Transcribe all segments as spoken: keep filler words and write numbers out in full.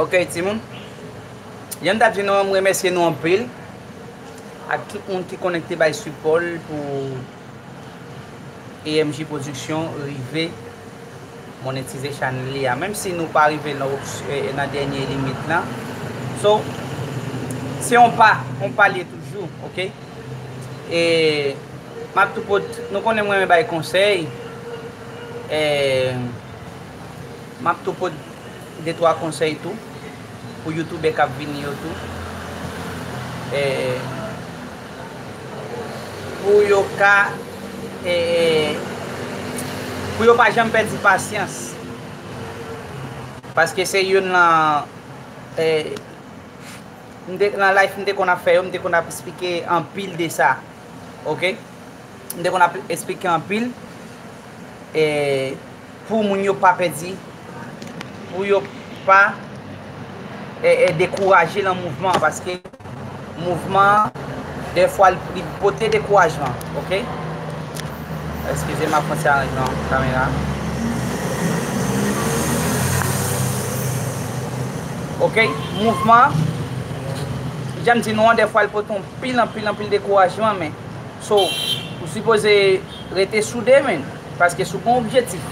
Ok, timoun. Jan m t ap di nou, m remèsye nou anpil. Ak tout moun ki konekte bay sipò l pou A M G Production rive monetize chanèl li a. Menm si nou pa rive nan, op- eh, nan dènye limit lan. So, se yon pa, yon pa l ye toujou, ok? E m ap tou pot, nou konnen mwen renmen bay konsèy. E m ap tou pot de twa konsèy tou pou youtubè k ap vini yo tou. E pou yo ka, e, pou yo pa janm pèdi pasyans. Paske se youn nan, e, m te, nan live m te konn ap fè yo, m te konn ap eksplike anpil de sa. Ok? M te konn ap eksplike anpil, e, pou moun yo pa pèdi, pou yo pa, e, e, dekouraje nan mouvman an, paske mouvman an, dèfwa, li, li pote dekourajman, ok? Eskize m, ap fè yon ti aranjman kamera. Ok, mouvman, jan m di nou an, dèfwa, li pote yon anpil, anpil, anpil dekourajman, men. So, ou sipoze rete soude, men. Paske si w gen objektif,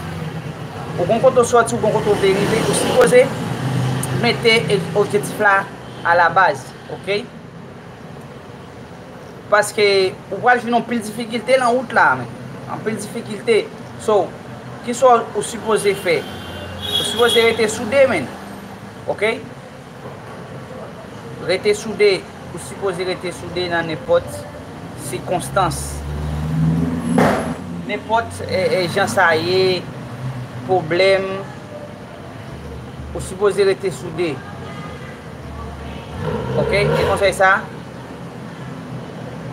ou gen kote w sòti, ou gen kote w vle rive, ou sipoze mete e- objektif la a la baz, ok? Paske ou pral jwenn anpil difikilte nan wout la, men. Anpil difikilte. So, kisa w sipoze fè? Ou sipoze rete soude, men. Ok? Rete soude, ou sipoze rete soude nan nenpòt sikonstans. Nenpòt, e, e, jan sa ye, pwoblèm, ou sipoze rete soude. Ok? E konsèy sa,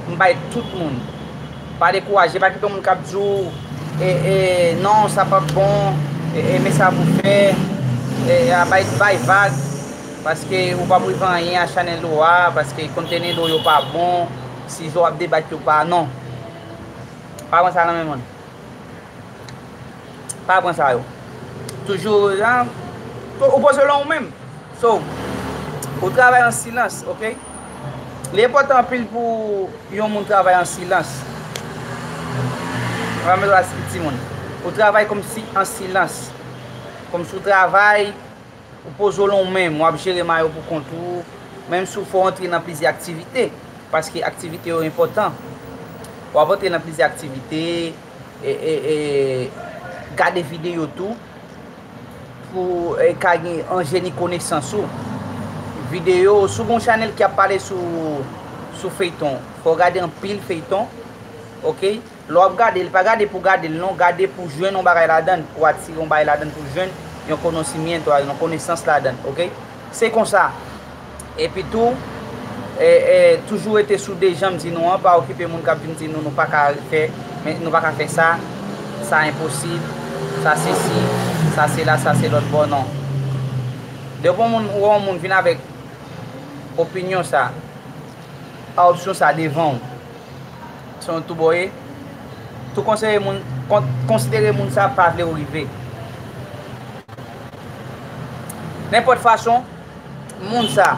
m bay tout moun. Pa dekouraje, pa kite moun k ap di w, e, e, non, sa p ap bon, e, e, men sa pou fè, e, a bay, bay vag, paske ou p ap rive anyen a chanèl ou a, paske konteni ou yo pa bon, sijè w ap debat yo pa, non. Pa pran sa nan men moun. Pa pran sa yo. Toujou, jan, ou poze w lan ou menm. So, ou travay an silans, ok? Li enpòtan anpil pou yon moun travay an silans. Mwen menm la, timoun. Ou travay kòmsi an silans. Kòmsi ou travay, ou poze w lan ou menm, w ap jere mayo pou kont ou. Menm si w fè w antre nan plizyè aktivite, paske aktivite yo enpòtan. W ap antre nan plizyè aktivite, e, e, e, gade videyo tou, pou, e, ka gen anjeni konesans ou. Videyo, si w gen yon chanèl ki ap pale sou, sou feyton, fò w gade anpil feyton, ok? Lè w ap gade l, pa gade pou gade l non, gade pou jwenn yon bagay ladan l, pou atire yon bagay ladan l, pou jwenn yon konosimiento, yon konesans ladan l, ok? Se konsa. Epi tou, e, e, toujou rete soude, jan m di nou an, pa okipe moun k ap vin di nou, nou pa ka fè, men nou pa ka fè sa, sa enposib, sa sesi, sa sela, sa se lòt bò, non. Depi yon moun, ou wè yon moun vin avèk opinyon sa, a opsyon sa devan w, se yon tou bò ye, tou konseye moun, kon- konsidere moun sa pa vle w rive. Nenpòt fason, moun sa,